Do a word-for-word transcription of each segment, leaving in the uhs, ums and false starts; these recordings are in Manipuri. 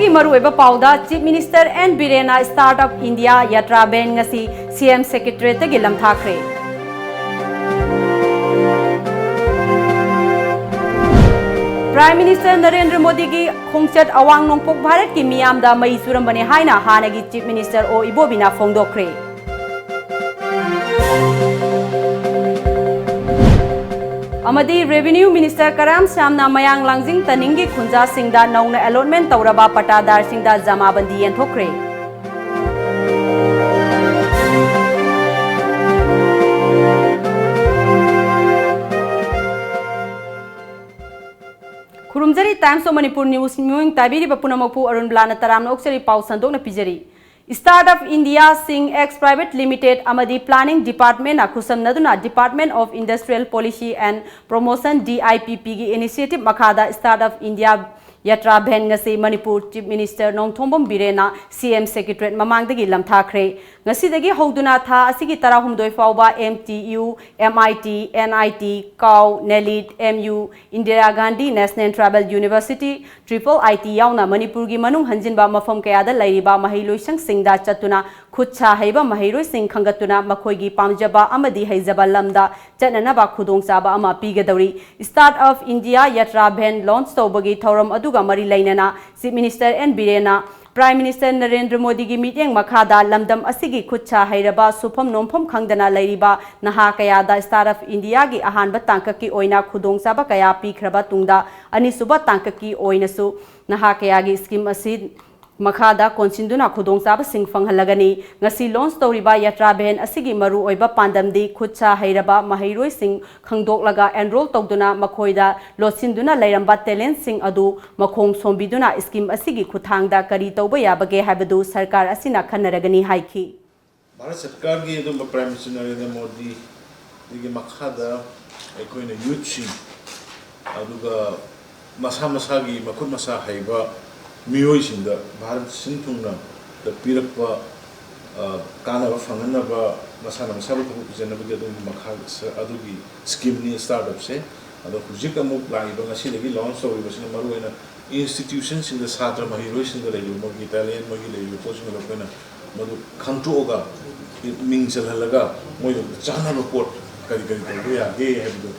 ꯃꯔꯨꯑꯣꯏꯕ ꯄꯥꯎꯗ, Chief Minister N ꯕꯤꯔꯦꯟꯅ Start Up India Yatra Van ꯉꯁꯤ C M Secretariat ꯇꯒꯤ ꯂꯝꯊꯥꯈ꯭ꯔꯦ꯫ Prime Minister ꯅꯔꯦꯟꯗ꯭ꯔ ꯃꯣꯗꯤꯒꯤ ꯈꯣꯡꯆꯠ ꯑꯋꯥꯡ ꯅꯣꯡꯄꯣꯛ ꯚꯥꯔꯠꯀꯤ ꯃꯤꯌꯥꯝꯗ ꯃꯩ ꯆꯨꯔꯝꯕꯅꯤ ꯍꯥꯏꯅ ꯍꯥꯟꯅꯒꯤ Chief Minister ꯑꯣ ꯏꯕꯣꯕꯤꯅ ꯐꯣꯡꯗꯣꯛꯈ꯭ꯔꯦ꯫ ꯑꯃꯗꯤ Revenue Minister ꯀꯔꯥꯝ ꯁ꯭ꯌꯥꯝꯅ ꯃꯌꯥꯡ ꯂꯥꯡꯖꯤꯡ ꯇꯅꯤꯡꯒꯤ ꯈꯨꯟꯖꯥꯁꯤꯡꯗ ꯅꯧꯅ allotment ꯇꯧꯔꯕ ꯄꯇꯥꯗꯥꯔꯁꯤꯡꯗ ꯖꯃꯥꯕꯟꯗꯤ ꯌꯦꯟꯊꯣꯛꯈ꯭ꯔꯦ꯫ ꯈꯨꯔꯨꯝꯖꯔꯤ Times of Manipur News ꯃꯤꯠꯌꯦꯡ ꯇꯥꯕꯤꯔꯤꯕ ꯄꯨꯝꯅꯃꯛꯄꯨ ꯑꯔꯨꯟꯕꯂꯥꯅ ꯇꯔꯥꯝꯅ ꯑꯣꯛꯆꯔꯤ꯫ ꯄꯥꯎ ꯁꯟꯗꯣꯛꯅ ꯄꯤꯖꯔꯤ꯫ Start Up India Sing X Private Limited ꯑꯃꯗꯤ Planning Department ꯅ ꯈꯨꯠꯁꯝꯅꯗꯨꯅ Department of Industrial Policy and Promotion D I P P ꯒꯤ initiative ꯃꯈꯥꯗ Start Up India Yatra Van ꯉꯁꯤ Manipur Chief Minister Nongthombam ꯕꯤꯔꯦꯟꯅ C M Secretariat ꯃꯃꯥꯡꯗꯒꯤ ꯂꯝꯊꯥꯈ꯭ꯔꯦ꯫ ꯉꯁꯤꯗꯒꯤ ꯍꯧꯗꯨꯅ ꯊꯥ ꯑꯁꯤꯒꯤ ꯇꯔꯥꯍꯨꯝꯗꯣꯏ ꯐꯥꯎꯕ M T U, M I T, N I T, COW, NELIT, M U, Indira Gandhi National Tribal University, Triple I T ꯌꯥꯎꯅ ꯃꯅꯤꯄꯨꯔꯒꯤ ꯃꯅꯨꯡ ꯍꯟꯖꯤꯟꯕ ꯃꯐꯝ ꯀꯌꯥꯗ ꯂꯩꯔꯤꯕ ꯃꯍꯩꯂꯣꯏꯁꯪꯁꯤꯡꯗ ꯆꯠꯇꯨꯅ ꯈꯨꯠ ꯁꯥ ꯍꯩꯕ ꯃꯍꯩꯔꯣꯏꯁꯤꯡ ꯈꯟꯒꯠꯇꯨꯅ ꯃꯈꯣꯏꯒꯤ ꯄꯥꯝꯖꯕ ꯑꯃꯗꯤ ꯍꯩꯖꯕ ꯂꯝꯗ ꯆꯠꯅꯅꯕ ꯈꯨꯗꯣꯡꯆꯥꯕ ꯑꯃ ꯄꯤꯒꯗꯧꯔꯤ꯫ Start Up India Yatra Van launch ꯇꯧꯕꯒꯤ ꯊꯧꯔꯝ ꯑꯗꯨꯒ ꯃꯔꯤ ꯂꯩꯅꯅ Chief Minister N ꯕꯤꯔꯦꯟꯅ Prime Minister Narendra ꯃꯣꯗꯤꯒꯤ ꯃꯤꯠꯌꯦꯡ ꯃꯈꯥꯗ ꯂꯝꯗꯝ ꯑꯁꯤꯒꯤ ꯈꯨꯠ ꯁꯥ ꯍꯩꯔꯕ ꯁꯨꯐꯝ ꯅꯣꯝꯐꯝ ꯈꯪꯗꯅ ꯂꯩꯔꯤꯕ ꯅꯍꯥ ꯀꯌꯥꯗ Start Up India ꯒꯤ ꯑꯍꯥꯟꯕ ꯇꯥꯡꯀꯛꯀꯤ ꯑꯣꯏꯅ ꯈꯨꯗꯣꯡꯆꯥꯕ ꯀꯌꯥ ꯄꯤꯈ꯭ꯔꯕ ꯇꯨꯡꯗ, ꯑꯅꯤꯁꯨꯕ ꯇꯥꯡꯀꯛꯀꯤ ꯑꯣꯏꯅꯁꯨ ꯅꯍꯥ ꯀꯌꯥꯒꯤ scheme ꯑꯁꯤ ꯃꯈꯥꯗ ꯀꯣꯟꯁꯤꯟꯗꯨꯅ ꯈꯨꯗꯣꯡꯆꯥꯕꯁꯤꯡ ꯐꯪꯍꯜꯂꯒꯅꯤ꯫ ꯉꯁꯤ launch ꯇꯧꯔꯤꯕ Yatra Van ꯑꯁꯤꯒꯤ ꯃꯔꯨꯑꯣꯏꯕ ꯄꯥꯟꯗꯝꯗꯤ ꯈꯨꯠ ꯁꯥ ꯍꯩꯔꯕ ꯃꯍꯩꯔꯣꯏꯁꯤꯡ ꯈꯪꯗꯣꯛꯂꯒ enroll ꯇꯧꯗꯨꯅ ꯃꯈꯣꯏꯗ ꯂꯣꯠꯁꯤꯟꯗꯨꯅ ꯂꯩꯔꯝꯕ talent ꯁꯤꯡ ꯑꯗꯨ ꯃꯈꯣꯡ ꯁꯣꯝꯕꯤꯗꯨꯅ scheme ꯑꯁꯤꯒꯤ ꯈꯨꯠꯊꯥꯡꯗ ꯀꯔꯤ ꯇꯧꯕ ꯌꯥꯕꯒꯦ ꯍꯥꯏꯕꯗꯨ ꯁꯔꯀꯥꯔ ꯑꯁꯤꯅ ꯈꯟꯅꯔꯒꯅꯤ ꯍꯥꯏꯈꯤ꯫ ꯚꯥꯔꯠ ꯁꯔꯀꯥꯔꯒꯤ ꯑꯗꯨꯝꯕ Prime Minister ꯅꯔꯦꯟꯗ꯭ꯔ ꯃꯣꯗꯤꯒꯤ ꯃꯈꯥꯗ ꯑꯩꯈꯣꯏꯅ youth ꯁꯤꯡ, ꯑꯗꯨꯒ ꯃꯁꯥ ꯃꯁꯥꯒꯤ ꯃꯈꯨꯠ ꯃꯁꯥ ꯍꯩꯕ ꯃꯤꯑꯣꯏꯁꯤꯡꯗ ꯚꯥꯔꯠ ꯁꯤꯟ ꯊꯨꯡꯅ ꯄꯤꯔꯛꯄ, ꯑ, ꯀꯥꯟꯅꯕ ꯐꯪꯍꯟꯅꯕ, ꯃꯁꯥꯅ ꯃꯁꯥꯕꯨ ꯊꯕꯛ ꯄꯤꯖꯅꯕꯒꯤ ꯑꯗꯨꯝꯕ ꯃꯈꯥ ꯑꯗꯨꯒꯤ scheme ꯅꯤ Start Up ꯁꯦ꯫ ꯑꯗꯣ ꯍꯧꯖꯤꯛ ꯑꯃꯨꯛ ꯂꯥꯛꯏꯕ ꯉꯁꯤꯗꯒꯤ ꯂꯣꯟꯁ ꯇꯧꯔꯤꯕꯁꯤꯅ ꯃꯔꯨꯑꯣꯏꯅ ꯏꯟꯁꯇꯤꯇ꯭ꯌꯨꯁꯟꯁꯤꯡꯗ ꯁꯥꯇ꯭ꯔ ꯃꯍꯩꯔꯣꯏꯁꯤꯡꯗ ꯂꯩꯔꯤꯕ ꯃꯣꯏꯒꯤ ꯇꯦꯂꯦꯟ, ꯃꯣꯏꯒꯤ ꯂꯩꯔꯤꯕ ꯄꯣꯠꯁꯤꯡ ꯑꯗꯣ ꯑꯩꯈꯣꯏꯅ ꯃꯗꯨ ꯈꯪꯗꯣꯛꯑꯒ ꯃꯤꯡ ꯆꯜꯍꯜꯂꯒ ꯃꯣꯏꯗ ꯆꯥꯅꯕ ꯄꯣꯠ ꯀꯔꯤ ꯀꯔꯤ ꯇꯧꯕ ꯌꯥꯒꯦ ꯍꯥꯏꯕꯗꯨ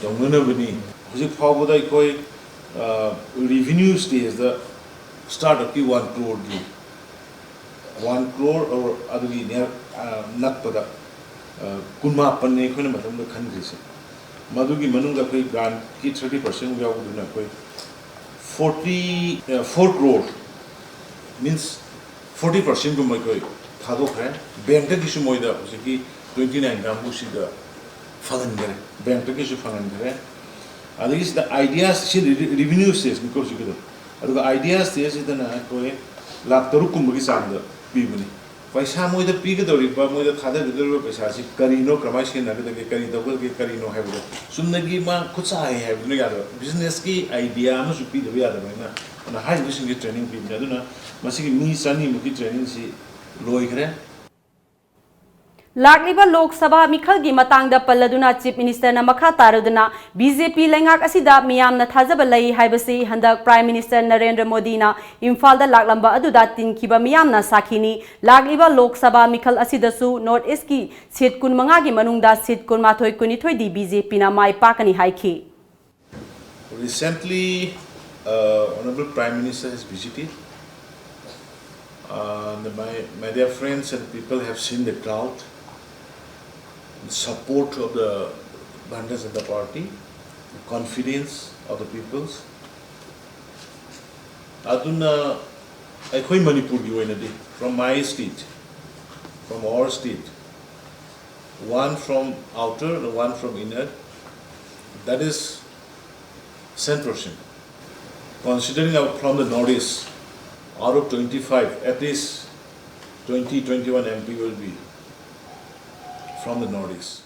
ꯇꯧꯅꯅꯕꯅꯤ꯫ ꯍꯧꯖꯤꯛ ꯐꯥꯎꯕꯗ ꯑꯩꯈꯣꯏ revenue ꯁ꯭ꯇꯦꯖꯇ start ꯑꯞꯀꯤ one ꯀ꯭ꯔꯣꯔꯒꯤ one crore ꯑꯗꯨꯒꯤ ꯅꯛꯄꯗ ꯀꯨꯟꯃꯥꯄꯟꯅꯤ ꯑꯩꯈꯣꯏꯅ ꯃꯇꯝꯗ ꯈꯟꯈ꯭ꯔꯤꯁꯦ꯫ ꯃꯗꯨꯒꯤ ꯃꯅꯨꯡꯗ ꯑꯩꯈꯣꯏ ꯒ꯭ꯔꯥꯟꯠꯀꯤ ꯊꯥꯔꯇꯤ ꯄꯥꯔꯁꯦꯟ ꯌꯥꯎꯕꯗꯨꯅ ꯑꯩꯈꯣꯏ forty four crore, means forty ꯄꯥꯔꯁꯦꯟꯒꯨꯝꯕ ꯑꯩꯈꯣꯏ ꯊꯥꯗꯣꯛꯈ꯭ꯔꯦ꯫ ꯕꯦꯡꯛꯇꯒꯤꯁꯨ ꯃꯣꯏꯗ ꯍꯧꯖꯤꯛꯀꯤ ꯇ꯭ꯋꯦꯟꯇꯤ ꯅꯥꯏꯟ ꯀꯥꯡꯕꯨꯁꯤꯗ ꯐꯪꯍꯟꯈꯔꯦ, ꯕꯦꯡꯛꯇꯒꯤꯁꯨ ꯐꯪꯍꯟꯈꯔꯦ꯫ ꯑꯗꯒꯤ ꯁꯤꯗ ꯑꯥꯏꯗꯤꯌꯥꯁ, ꯁꯤ ꯔꯤꯚꯤꯅ꯭ꯌꯨ ꯁ꯭ꯇꯦꯖꯅꯤꯀꯣ ꯍꯧꯖꯤꯛꯀꯤꯗꯣ꯫ ꯑꯗꯨꯒ ꯑꯥꯏꯗꯤꯌꯥ ꯁ꯭ꯇꯦꯖꯁꯤꯗꯅ ꯑꯩꯈꯣꯏ ꯂꯥꯛ ꯇꯔꯨꯛ ꯀꯨꯝꯕꯒꯤ ꯆꯥꯡꯗ ꯄꯤꯕꯅꯤ꯫ ꯄꯩꯁꯥ ꯃꯣꯏꯗ ꯄꯤꯒꯗꯧꯔꯤꯕ, ꯃꯣꯏꯗ ꯊꯥꯗꯒꯗꯧꯔꯤꯕ ꯄꯩꯁꯥꯁꯤ ꯀꯔꯤꯅꯣ, ꯀꯃꯥꯏꯅ ꯁꯤꯖꯤꯟꯅꯒꯗꯒꯦ, ꯀꯔꯤ ꯇꯧꯒꯗꯒꯦ, ꯀꯔꯤꯅꯣ ꯍꯥꯏꯕꯗꯣ ꯆꯨꯝꯅꯒꯤ ꯃꯥ ꯈꯨꯠꯁꯥ ꯍꯩ ꯍꯥꯏꯕꯗꯨꯅ ꯌꯥꯗꯕ, ꯕꯤꯖꯤꯅꯦꯁꯀꯤ ꯑꯥꯏꯗꯤꯌꯥ ꯑꯃꯁꯨ ꯄꯤꯗꯕ ꯌꯥꯗꯕꯅꯤꯅ, ꯑꯗꯨꯅ ꯍꯥꯏꯔꯤꯕꯁꯤꯡꯁꯤ ꯇ꯭ꯔꯦꯅꯤꯡ ꯄꯤꯕꯅꯤ꯫ ꯑꯗꯨꯅ ꯃꯁꯤꯒꯤ ꯃꯤ ꯆꯅꯤꯃꯨꯛꯀꯤ ꯇ꯭ꯔꯦꯅꯤꯡꯁꯤ ꯂꯣꯏꯈ꯭ꯔꯦ꯫ ꯂꯥꯛꯂꯤꯕ ꯂꯣꯛ ꯁꯚꯥ ꯃꯤꯈꯜꯒꯤ ꯃꯇꯥꯡꯗ ꯄꯜꯂꯗꯨꯅ ꯆꯤꯐ ꯃꯤꯅꯤꯁꯇꯔꯅ ꯃꯈꯥ ꯇꯥꯔꯗꯨꯅ ꯕꯤ ꯖꯦ ꯄꯤ ꯂꯩꯉꯥꯛ ꯑꯁꯤꯗ ꯃꯤꯌꯥꯝꯅ ꯊꯥꯖꯕ ꯂꯩ ꯍꯥꯏꯕꯁꯤ ꯍꯟꯗꯛ ꯄ꯭ꯔꯥꯏꯝ ꯃꯤꯅꯤꯁꯇꯔ ꯅꯔꯦꯟꯗ꯭ꯔ ꯃꯣꯗꯤꯅ ꯏꯝꯐꯥꯜꯗ ꯂꯥꯛꯂꯝꯕ ꯑꯗꯨꯗ ꯇꯤꯟꯈꯤꯕ ꯃꯤꯌꯥꯝꯅ ꯁꯥꯈꯤꯅꯤ꯫ ꯂꯥꯛꯂꯤꯕ ꯂꯣꯛ ꯁꯚꯥ ꯃꯤꯈꯜ ꯑꯁꯤꯗꯁꯨ ꯅꯣꯔꯠ ꯏꯁꯀꯤ ꯁꯤꯠ ꯀꯨꯟꯃꯉꯥꯒꯤ ꯃꯅꯨꯡꯗ ꯁꯤꯠ ꯀꯨꯟꯃꯥꯊꯣꯏ ꯀꯨꯟꯅꯤꯊꯣꯏꯗꯤ ꯕꯤ ꯖꯦ ꯄꯤꯅ ꯃꯥꯏ ꯄꯥꯛꯀꯅꯤ ꯍꯥꯏꯈꯤ꯫ Recently, uh, Honorable Prime Minister has visited. Uh, the, my, my dear friends and people have seen the crowd, the support of the Bharatiya Janata Party, the confidence of the peoples. ꯑꯗꯨꯅ ꯑꯩꯈꯣꯏ ꯃꯅꯤꯄꯨꯔꯒꯤ ꯑꯣꯏꯅꯗꯤ, from my state, from our state, one from outer and one from inner, that is ten percent. Considering our, from the northeast, out of twenty-five, at least twenty, twenty-one M P will be from the northeast.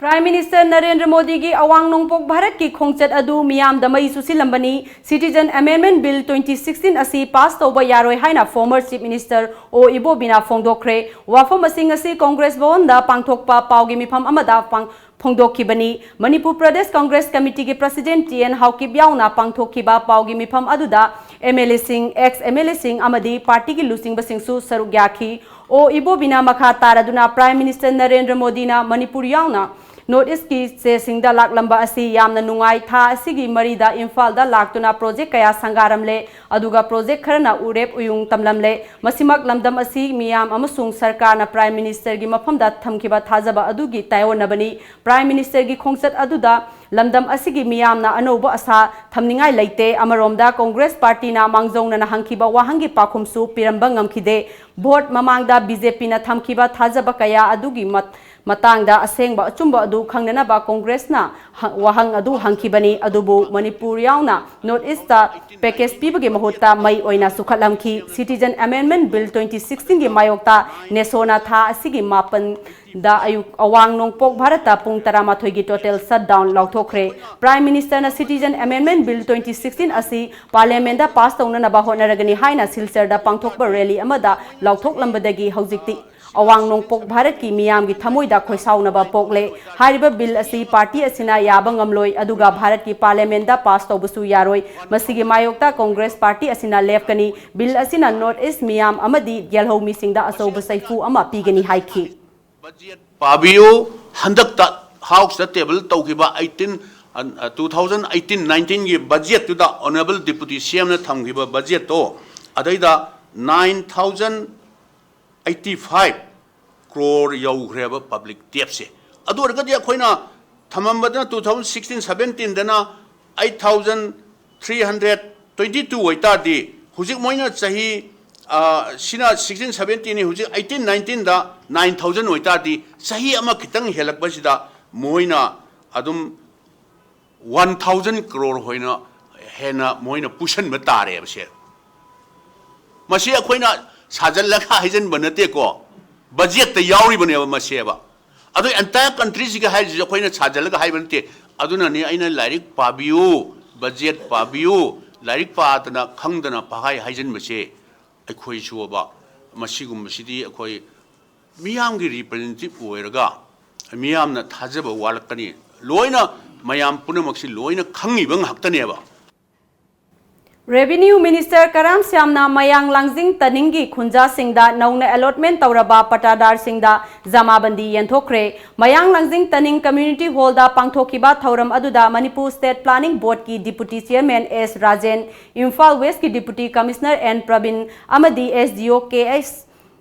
Prime Minister Narendra ꯃꯣꯗꯤꯒꯤ ꯑꯋꯥꯡ ꯅꯣꯡꯄꯣꯛ ꯚꯥꯔꯠꯀꯤ ꯈꯣꯡꯆꯠ ꯑꯗꯨ ꯃꯤꯌꯥꯝꯗ ꯃꯩ ꯆꯨꯁꯤꯜꯂꯝꯕꯅꯤ꯫ Citizen Amendment Bill twenty sixteen ꯑꯁꯤ ꯄꯥꯁ ꯇꯧꯕ ꯌꯥꯔꯣꯏ ꯍꯥꯏꯅ former Chief Minister ꯑꯣ ꯏꯕꯣꯕꯤꯅ ꯐꯣꯡꯗꯣꯛꯈ꯭ꯔꯦ꯫ ꯋꯥꯐꯝ ꯑꯁꯤ ꯉꯁꯤ ꯀꯣꯡꯒ꯭ꯔꯦꯁ ꯚꯋꯟꯗ ꯄꯥꯡꯊꯣꯛꯄ ꯄꯥꯎꯒꯤ ꯃꯤꯐꯝ ꯑꯃꯗ ꯄꯥꯡ-, ꯐꯣꯡꯗꯣꯛꯈꯤꯕꯅꯤ꯫ ꯃꯅꯤꯄꯨꯔ ꯄ꯭ꯔꯗꯦꯁ ꯀꯣꯡꯒ꯭ꯔꯦꯁ ꯀꯃꯤꯇꯤꯒꯤ President ꯇꯤ ꯑꯦꯟ ꯍꯥꯎꯀꯤꯞ ꯌꯥꯎꯅ ꯄꯥꯡꯊꯣꯛꯈꯤꯕ ꯄꯥꯎꯒꯤ ꯃꯤꯐꯝ ꯑꯗꯨꯗ ꯑꯦꯝ ꯑꯦꯜ ꯑꯦꯁꯤꯡ, ex M L Aꯁꯤꯡ ꯑꯃꯗꯤ ꯄꯥꯔꯇꯤꯒꯤ ꯂꯨꯆꯤꯡꯕꯁꯤꯡꯁꯨ ꯁꯔꯨꯛ ꯌꯥꯈꯤ꯫ ꯑꯣ ꯏꯕꯣꯕꯤꯅ ꯃꯈꯥ ꯇꯥꯔꯗꯨꯅ Prime Minister ꯅꯔꯦꯟꯗ꯭ꯔ ꯃꯣꯗꯤꯅ ꯃꯅꯤꯄꯨꯔ ꯌꯥꯎꯅ North Eastꯀꯤ ꯁ꯭ꯇꯦꯠꯁꯤꯡꯗ ꯂꯥꯛꯂꯝꯕ ꯑꯁꯤ ꯌꯥꯝꯅ ꯅꯨꯡꯉꯥꯏ꯫ ꯊꯥ ꯑꯁꯤꯒꯤ ꯃꯔꯤꯗ ꯏꯝꯐꯥꯜꯗ ꯂꯥꯛꯇꯨꯅ project ꯀꯌꯥ ꯁꯪꯒꯥꯔꯝꯂꯦ, ꯑꯗꯨꯒ project ꯈꯔꯅ ꯎꯔꯦꯞ ꯎꯌꯨꯡ ꯇꯝꯂꯝꯂꯦ꯫ ꯃꯁꯤꯃꯛ ꯂꯝꯗꯝ ꯑꯁꯤ ꯃꯤꯌꯥꯝ ꯑꯃꯁꯨꯡ ꯁꯔꯀꯥꯔꯅ Prime Ministerꯒꯤ ꯃꯐꯝꯗ ꯊꯝꯈꯤꯕ ꯊꯥꯖꯕ ꯑꯗꯨꯒꯤ ꯇꯥꯏꯑꯣꯟꯅꯕꯅꯤ꯫ Prime Ministerꯒꯤ ꯈꯣꯡꯆꯠ ꯑꯗꯨꯗ ꯂꯝꯗꯝ ꯑꯁꯤꯒꯤ ꯃꯤꯌꯥꯝꯅ ꯑꯅꯧꯕ ꯑꯁꯥ ꯊꯝꯅꯤꯡꯉꯥꯏ ꯂꯩꯇꯦ꯫ ꯑꯃꯔꯣꯝꯗ ꯀꯣꯡꯒ꯭ꯔꯦꯁ ꯄꯥꯔꯇꯤꯅ ꯃꯥꯡꯖꯧꯅꯅ ꯍꯪꯈꯤꯕ ꯋꯥꯍꯪꯒꯤ ꯄꯥꯎꯈꯨꯝꯁꯨ ꯄꯤꯔꯝꯕ ꯉꯝꯈꯤꯗꯦ꯫ Vote ꯃꯃꯥꯡꯗ ꯕꯤ ꯖꯦ ꯄꯤꯅ ꯊꯝꯈꯤꯕ ꯊꯥꯖꯕ ꯀꯌꯥ ꯑꯗꯨꯒꯤ ꯃꯠ-, ꯃꯇꯥꯡꯗ ꯑꯁꯦꯡꯕ ꯑꯆꯨꯝꯕ ꯑꯗꯨ ꯈꯪꯅꯅꯕ ꯀꯣꯡꯒ꯭ꯔꯦꯁꯅ ꯍ-, ꯋꯥꯍꯪ ꯑꯗꯨ ꯍꯪꯈꯤꯕꯅꯤ, ꯑꯗꯨꯕꯨ ꯃꯅꯤꯄꯨꯔ ꯌꯥꯎꯅ North Eastꯇ package ꯄꯤꯕꯒꯤ ꯃꯍꯨꯠꯇ ꯃꯩ ꯑꯣꯏꯅ ꯆꯨꯈꯠꯂꯝꯈꯤ꯫ Citizen Amendment Bill twenty sixteenꯒꯤ ꯃꯥꯌꯣꯛꯇ ꯅꯦꯁꯣꯅ ꯊꯥ ꯑꯁꯤꯒꯤ ꯃꯥꯄꯟꯗ ꯑꯌꯨꯛ ꯑꯋꯥꯡ ꯅꯣꯡꯄꯣꯛ ꯚꯥꯔꯠꯇ ꯄꯨꯡ ꯇꯔꯥꯃꯥꯊꯣꯏꯒꯤ total shutdown ꯂꯥꯎꯊꯣꯛꯈ꯭ꯔꯦ꯫ Prime Ministerꯅ Citizen Amendment Bill twenty sixteen ꯑꯁꯤ Parliamentꯇ pass ꯇꯧꯅꯅꯕ ꯍꯣꯠꯅꯔꯒꯅꯤ ꯍꯥꯏꯅ ꯁꯤꯜꯆꯔꯗ ꯄꯥꯡꯊꯣꯛꯄ rally ꯑꯃꯗ ꯂꯥꯎꯊꯣꯛꯂꯝꯕꯗꯒꯤ ꯍꯧꯖꯤꯛꯇꯤ ꯑꯋꯥꯡ ꯅꯣꯡꯄꯣꯛ ꯚꯥꯔꯠꯀꯤ ꯃꯤꯌꯥꯝꯒꯤ ꯊꯃꯣꯏꯗ ꯈꯣꯏꯁꯥꯎꯅꯕ ꯄꯣꯛꯂꯦ꯫ ꯍꯥꯏꯔꯤꯕ bill ꯑꯁꯤ party ꯑꯁꯤꯅ ꯌꯥꯕ ꯉꯝꯂꯣꯏ, ꯑꯗꯨꯒ ꯚꯥꯔꯠꯀꯤ Parliamentꯇ pass ꯇꯧꯕꯁꯨ ꯌꯥꯔꯣꯏ꯫ ꯃꯁꯤꯒꯤ ꯃꯥꯌꯣꯛꯇ ꯀꯣꯡꯒ꯭ꯔꯦꯁ party ꯑꯁꯤꯅ ꯂꯦꯞꯀꯅꯤ꯫ Bill ꯑꯁꯤꯅ North East ꯃꯤꯌꯥꯝ ꯑꯃꯗꯤ ꯒꯦꯜꯍꯧꯃꯤꯁꯤꯡꯗ ꯑꯆꯧꯕ ꯁꯩꯐꯨ ꯑꯃ ꯄꯤꯒꯅꯤ ꯍꯥꯏꯈꯤ꯫ Budget ꯄꯥꯕꯤꯌꯨ꯫ ꯍꯟꯗꯛꯇ Houseꯇ table ꯇꯧꯈꯤꯕ eighteen, ꯑ, two thousand eighteen nineteenꯒꯤ budgetꯇꯨꯗ Honourable Deputy CMꯅ ꯊꯝꯈꯤꯕ budgetꯇꯣ, ꯑꯗꯩꯗ nine thousand eighty five crore ꯌꯧꯈ꯭ꯔꯦꯕ public debtꯁꯦ꯫ ꯑꯗꯨ ꯑꯣꯏꯔꯒꯗꯤ ꯑꯩꯈꯣꯏꯅ ꯊꯝꯃꯝꯕꯗꯅ two thousand sixteen seventeenꯗꯅ eight thousand three hundred twenty two ꯑꯣꯏꯇꯥꯔꯗꯤ, ꯍꯧꯖꯤꯛ ꯃꯣꯏꯅ ꯆꯍꯤ, ꯑ, ꯁꯤꯅ sixteen seventeenꯅꯤ, ꯍꯧꯖꯤꯛ eighteen nineteenꯗ nine thousand ꯑꯣꯏꯇꯥꯔꯗꯤ, ꯆꯍꯤ ꯑꯃ ꯈꯤꯇꯪ ꯍꯦꯜꯂꯛꯄꯁꯤꯗ ꯃꯣꯏꯅ ꯑꯗꯨꯝ one thousand crore ꯍꯣꯏꯅ ꯍꯦꯟꯅ ꯃꯣꯏꯅ ꯄꯨꯁꯟꯕ ꯇꯥꯔꯦꯕ ꯁꯦ꯫ ꯃꯁꯤ ꯑꯩꯈꯣꯏꯅ ꯁꯥꯖꯜꯂꯒ ꯍꯥꯏꯖꯟꯕ ꯅꯠꯇꯦꯀꯣ, budgetꯇ ꯌꯥꯎꯔꯤꯕꯅꯦꯕ ꯃꯁꯦꯕ꯫ ꯑꯗꯨ entire countryꯁꯤꯒꯤ ꯍꯥꯏꯔꯤꯁꯤꯁꯨ ꯑꯩꯈꯣꯏꯅ ꯁꯥꯖꯜꯂꯒ ꯍꯥꯏꯕ ꯅꯠꯇꯦ꯫ ꯑꯗꯨꯅꯅꯤ ꯑꯩꯅ ꯂꯥꯏꯔꯤꯛ ꯄꯥꯕꯤꯌꯨ, budget ꯄꯥꯕꯤꯌꯨ, ꯂꯥꯏꯔꯤꯛ ꯄꯥꯗꯅ ꯈꯪꯗꯅ ꯄꯪꯍꯥꯏ ꯍꯥꯏꯖꯤꯟꯕꯁꯦ ꯑꯩꯈꯣꯏ ꯁꯨꯑꯕ꯫ ꯃꯁꯤꯒꯨꯝꯕꯁꯤꯗꯤ ꯑꯩꯈꯣꯏ ꯃꯤꯌꯥꯝꯒꯤ representative ꯑꯣꯏꯔꯒ ꯃꯤꯌꯥꯝꯅ ꯊꯥꯖꯕ ꯋꯥꯠꯂꯛꯀꯅꯤ꯫ ꯂꯣꯏꯅ, ꯃꯌꯥꯝ ꯄꯨꯝꯅꯃꯛꯁꯤ ꯂꯣꯏꯅ ꯈꯪꯉꯤꯕ ꯉꯥꯛꯇꯅꯦꯕ꯫ Revenue Minister ꯀꯔꯥꯝ ꯁ꯭ꯌꯥꯝꯅ ꯃꯌꯥꯡ ꯂꯥꯡꯖꯤꯡ ꯇꯅꯤꯡꯒꯤ ꯈꯨꯟꯖꯥꯁꯤꯡꯗ ꯅꯧꯅ allotment ꯇꯧꯔꯕ ꯄꯇꯥꯗꯥꯔꯁꯤꯡꯗ ꯖꯃꯥꯕꯟꯗꯤ ꯌꯦꯟꯊꯣꯛꯈ꯭ꯔꯦ꯫ ꯃꯌꯥꯡ ꯂꯥꯡꯖꯤꯡ ꯇꯅꯤꯡ Community Hallꯗ ꯄꯥꯡꯊꯣꯛꯈꯤꯕ ꯊꯧꯔꯝ ꯑꯗꯨꯗ ꯃꯅꯤꯄꯨꯔ State Planning Boardꯀꯤ Deputy Chairman S Rajen, Imphal Westꯀꯤ Deputy Commissioner ꯑꯦꯟ ꯄ꯭ꯔꯕꯤꯟ ꯑꯃꯗꯤ ꯑꯦꯁ ꯗꯤ ꯑꯣ ꯀꯦ ꯑꯦꯁ